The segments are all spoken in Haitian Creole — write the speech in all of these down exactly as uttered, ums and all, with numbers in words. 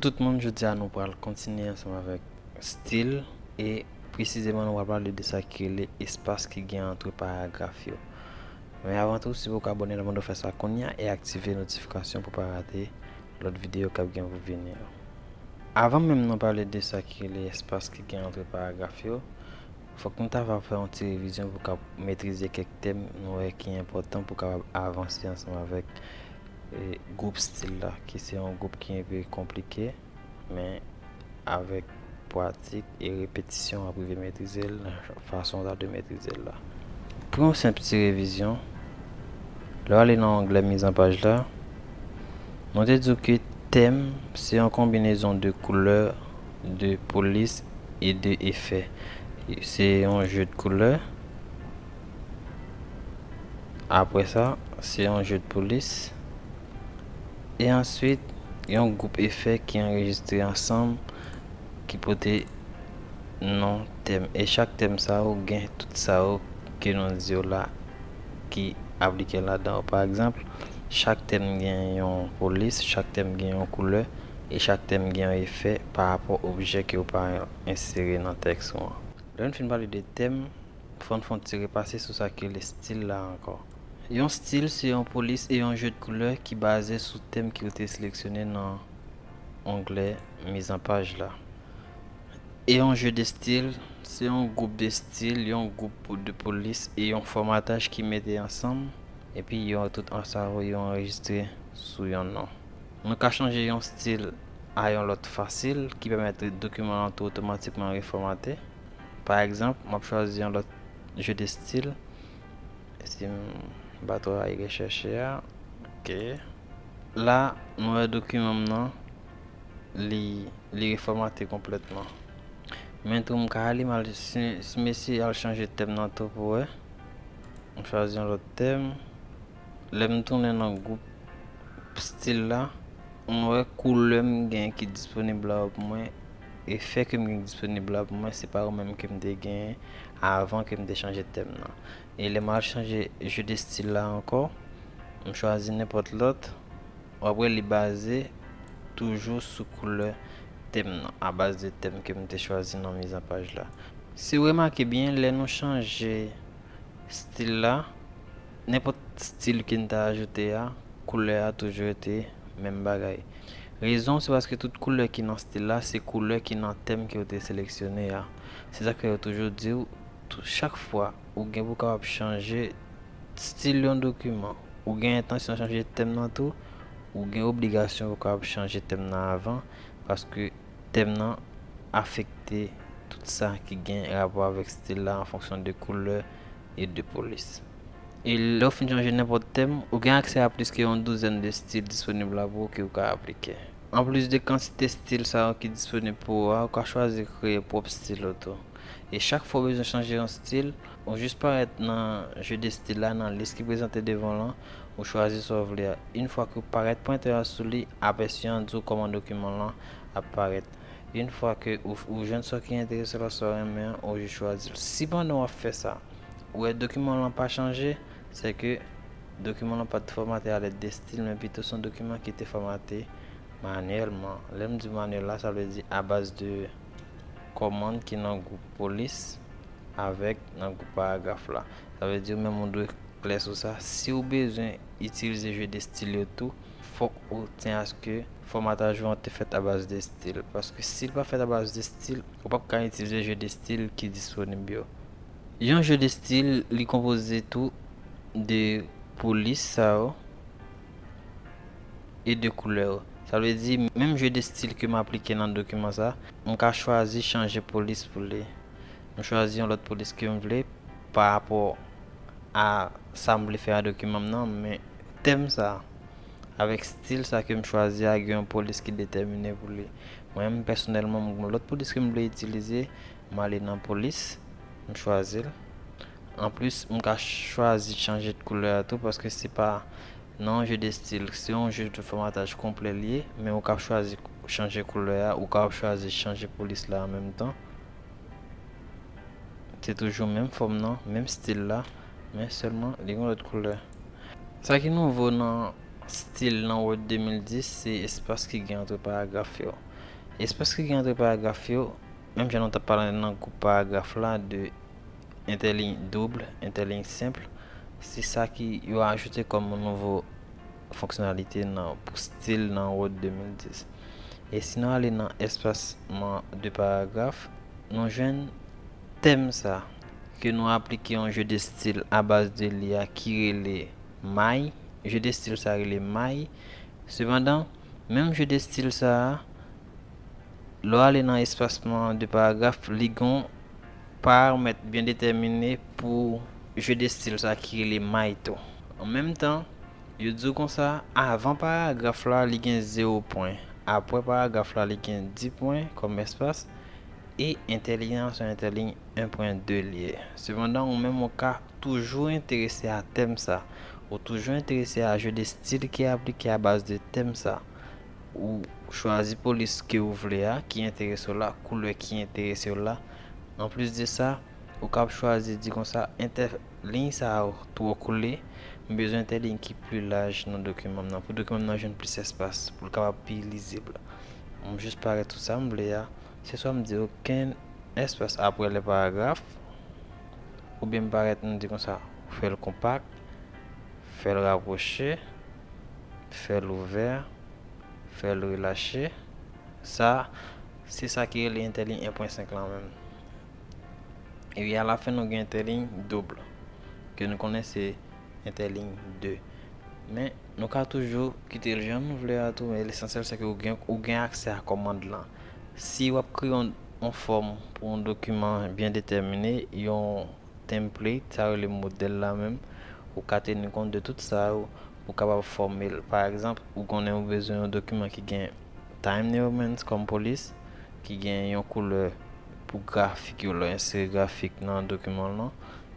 Tout moun, jodi a nou pral kontinye ansanm avèk stil e presizeman nou pral pale de sa ki rele espas ki gen antre paragraf yo. Men avan tou, si w poko abòne la, mande w fè sa kounye a e aktive notifikasyon pou w pa rate lòt videyo k ap gen pou vini yo. Avan menm nou pale de sa ki rele espas ki gen antre paragraf yo, fòk nou ta va fè yon ti revizyon pou w ka metrize kèk tèm nou wè ki enpòtan pou w kapab avanse ansanm avèk e, gwoup stil la, ki se yon gwoup ki enpe konplike, men avèk pratik e repetisyon, w ap rive metrize l nan fason w ta dwe metrize l la. Pou yon senp ti revizyon, lè w ale nan onglè mizanpaj la, nou te di w ke tèm se yon konbinezon de koulè, de polis e de efè. Se yon je de koulè. Apre sa, se yon je de polis. E answit, yon gwoup efè ki anrejistre ansanm, ki pote non tèm. E chak tèm sa yo gen tout sa yo ke nou di yo la ki aplike ladan yo. Pa egzanp, chak tèm gen yon polis, chak tèm gen yon koulè, e chak tèm gen yon efè pa rapò objè ke w pa ensere nan tèks ou an. Lè n fin pale de tèm, fò n fè yon ti repase sou sa ki rele stil la ankò. Yon stil se yon polis e yon je de koulè ki baze sou tèm ke w te seleksyone nan onglè mizanpaj la. E yon je de stil se yon gwoup de stil, yon gwoup de polis e yon fòmataj ki mete ansanm, epi yo tout ansanm yo anrejistre sou yon non. Nou ka chanje yon stil a yon lòt fasil ki pèmèt dokiman an tou otomatikman refòmate. Pa egzanp, m ap chwazi yon lòt je de stil. Si m pa twa rechèche a, ok. La, nou wè dokiman m nan, li, li refòmate konplètman. Men tou, m ka ale, m al, si, si m eseye al chanje tèm nan tou pou wè. M chwazi yon lòt tèm. Lè m tounen nan gwoup stil la, m wè koulè m gen ki disponib la pou mwen, efè ke m gen ki disponib la pou mwen, se pa yo menm ke m te genyen avan ke m te chanje tèm nan. E lè m al chanje je de stil la ankò, m chwazi nenpòt lòt, w ap wè li baze toujou sou koulè tèm nan, a baz de tèm ke m te chwazi nan mizanpaj la. Si w remake byen, lè nou chanje stil la, nenpòt stil ke n ta ajoute a, koulè a toujou rete menm bagay. Rezon, se paske tout koulè ki nan stil la, se koulè ki nan tèm ke w te seleksyone a. Se sa k fè yo toujou di w, tou, chak fwa ou gen pou w kapab chanje stil yon dokiman, ou gen entansyon chanje tèm nan tou, ou gen obligasyon pou w kapab chanje tèm nan avan, paske tèm nan afekte tout sa ki gen rapò avèk stil la an fonksyon de koulè e de polis. E lè w fin chanje nenpòt tèm, ou gen aksè a plis ke yon douzèn de stil disponib la pou ou ke ou ka aplike. Anplis de kantite stil sa yo ki disponib pou ou a, ou ka chwazi kreye pwòp stil ou tou. E chak fwa w bezwen chanje yon stil, ou jis parèt nan je de stil la, nan lis ki prezante devan w lan, ou chwazi sa w vle a. Yon fwa ke w parèt pwentè a sou li, apèsi an di w kòman dokiman lan ap parèt. Yon fwa ke ou, ou jwenn sa ki enterese w la, sa w renmen an, ou jis chwazi l. Si pandan w ap fè sa, ou wè dokiman lan pa chanje, se ke dokiman lan pa t fòmate a lèd de stil, men pito se yon dokiman ki te fòmate manyèlman. Lè m di manyèl la, sa vle di a baz de kòmand ki nan gwoup polis avèk nan gwoup paragraf la. Sa vle di ou menm ou dwe klè sou sa. Si w bezwen itilize je de stil yo tou, fòk ou tyen aske fòmataj ou an te fèt a baz de stil. Paske si l pa fèt a baz de stil, ou p ap ka itilize je de stil ki disponib yo. Yon je de stil, li konpoze tou de polis sa yo e de koulè yo. Sa vle di, menm je de stil ke m aplike nan dokiman sa, m ka chwazi chanje polis pou li. M chwazi yon lòt polis ke m vle pa rapò a sa m vle fè a dokiman m nan, men tèm sa, avèk stil sa ke m chwazi a, gen yon polis ki detèmine pou li. Mwen menm, pèsonèlman, m gen lòt polis ke m vle itilize, m ale nan polis, m chwazi l. Anplis, m ka chwazi chanje koulè a tou, paske se pa nan yon je de stil, se yon je de fòmataj konplè li ye, men ou ka chwazi chanje koulè a, ou ka chwazi chanje polis la an menm tan. Se toujou menm fòm nan, menm stil la, men sèlman li gen lòt koulè. Sa ki nouvo nan stil nan Word de mil dis, se espas ki gen antre paragraf yo. Espas ki gen antre paragraf yo, menm jan nou t ap pale nan gwoup paragraf la, de entèliy doub, entèliy senp, se sa ki yo ajoute kòm nouvo fonksyonalite nan, pou stil nan Word de mil dis. E si nou ale nan espasman de paragraf, nou jwenn tèm sa ke nou aplike yon je de stil a baz de li a ki rele may. Je de stil sa rele may. Sepandan, menm je de stil sa a, lè w ale nan espasman de paragraf, li gon paramèt byen detèmine pou je de stil sa ki rele may tou. An menm tan, yo di w konsa, avan paragraf la, li gen zewo pwen. Apre paragraf la, li gen dis pwen kòm espas. E entèliy an se entèliy en pwen de li ye. Sepandan, ou menm ou ka toujou enterese a tèm sa. Ou toujou enterese a je de stil ki aplike a baz de tèm sa. Ou chwazi polis ke ou vle a, ki enterese w la, koulè ki enterese w la. Anplis de sa, ou kab chwazi di konsa, entèliy sa a twò koule, m bezwen entèliy ki pli laj nan dokiman m nan, pou dokiman m nan jwenn plis espas, pou l kapab pi lizib. M jis parèt tout sa m vle a. Se swa m di okenn espas apre lè paragraf, oubyen m parèt m di konsa, fè l konpak, fè l rapwoche, fè l ouvè, fè l relache. Sa, se sa ki rele entèliy en pwen senk lan menm. Epi alafen nou gen entèliy doub, ke nou konnen se entèliy de. Men, nou ka toujou kite l jan nou vle a tou, men lesansyèl se ke ou gen, ou gen aksè a kòmand lan. Si w ap kreye yon, yon fòm pou yon dokiman byen detèmine, yon template, sa yo rele modèl la menm, ou ka teni kont de tout sa yo pou w kapab fòme l. Pa egzanp, ou konnen ou bezwen yon dokiman ki gen Time New Roman's kòm polis, ki gen yon koulè pou grafik yo, lè w ensere grafik nan dokiman w lan,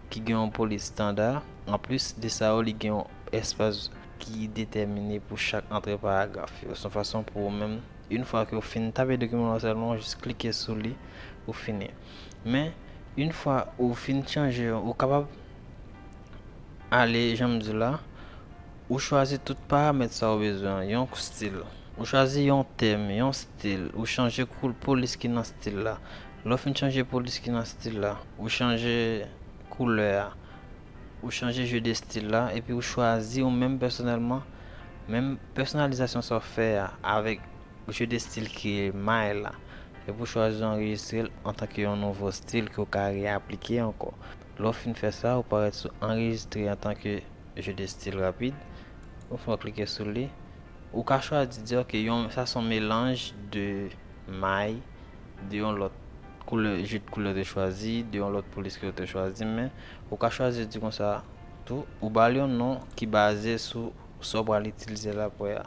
ki gen yon polis estanda. Anplis de sa yo, li gen yon espas ki detèmine pou chak antre paragraf yo. Se yon fason pou ou menm, yon fwa ke w fin tape dokiman w lan sèlman, w jis klike sou li, ou fini. Men, yon fwa ou fin chanje, ou kapab ale, jan m di w la, ou chwazi tout paramèt sa ou bezwen, yon stil. Ou chwazi yon tèm, yon stil, ou chanje kou-, polis ki nan stil la. Lè w fin chanje polis ki nan stil la, ou chanje koulè a, ou chanje je de stil la, epi ou chwazi ou menm pèsonèlman, menm pèsonalizasyon sa w fè a, avèk je de stil ki may la. Epi ou chwazi anrejistre l antanke yon nouvo stil ke w ka reaplike ankò. Lè w fin fè sa, ou parèt sou anrejistre antanke je de stil rapid. Yon fwa w klike sou li, ou ka chwazi di, ok, yon, sa se yon melanj de may, de yon lòt koulè, je de koulè w te chwazi, de yon lòt polis ke w te chwazi, men ou ka chwazi di konsa tou, ou ba l yon non ki baze sou sa w pral itilize l apre a.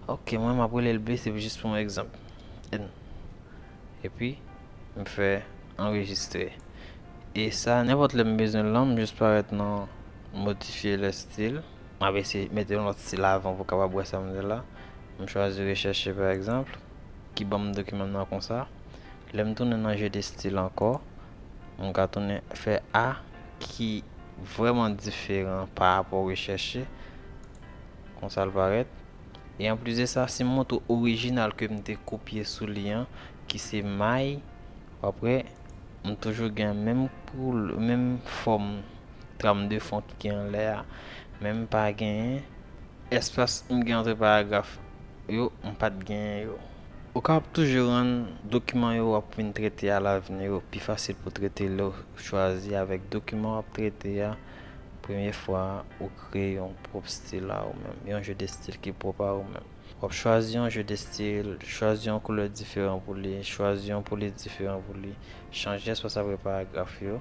Ok, mwen m ap rele l ble, se jis pou yon egzanp. N. Epi, m fè anrejistre. E sa, nenpòt lè m bezwen l lan, m jis parèt nan modifye le stil. M ap eseye mete yon lòt stil avan pou w kapab wè sa m di la. M chwazi rechèche, pa egzanp, ki ban m dokiman m nan konsa. Lè m tounen nan je de stil ankò, m ka tounen fè A ki vrèman diferan pa rapò rechèche. Konsa l parèt. E anplis de sa, si m montre w orijinal ke m te kopye sou li an, ki se may, w ap wè, m toujou gen menm koul-, menm fòm tram de fon ki gen anlè a, men m pa genyen espas m gen antre paragraf yo, m pa t genyen yo. Ou kapab toujou rann dokiman yo w ap vin trete alavni yo pi fasil pou trete lè w chwazi avèk dokiman w ap trete a, premye fwa ou kreye yon pwòp stil a ou menm, yon je de stil ki pwòp a ou menm. W ap chwazi yon je de stil, chwazi yon koulè diferan pou li, chwazi yon polis diferan pou li, chanje espas apre paragraf yo,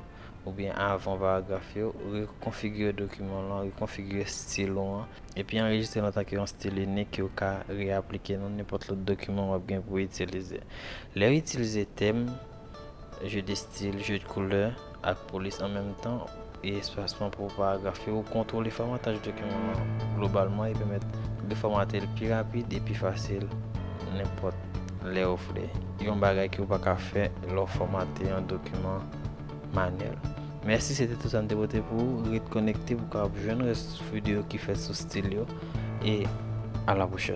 oubyen avan paragraf yo, rekonfigire dokiman w lan, rekonfigire stil ou an, epi anrejistre l antanke yon stil inik ke w ka reaplike nan nenpòt lòt dokiman w ap gen pou w itilize. Lè w itilize tèm, je de stil, je de koulè, ak polis an menm tan, e espasman pou paragraf yo, ou kontwole fòmataj dokiman an globalman e pèmèt de fòmate l pi rapid e pi fasil nenpòt lè ou vle. Yon bagay ke ou pa ka fè lè w fòmate yon dokiman manyèl. Mèsi, se te tout sa m te pote pou ou. Ret konekte pou w kapab jwenn rès videyo ki fèt sou stil yo. E a la pwochèn.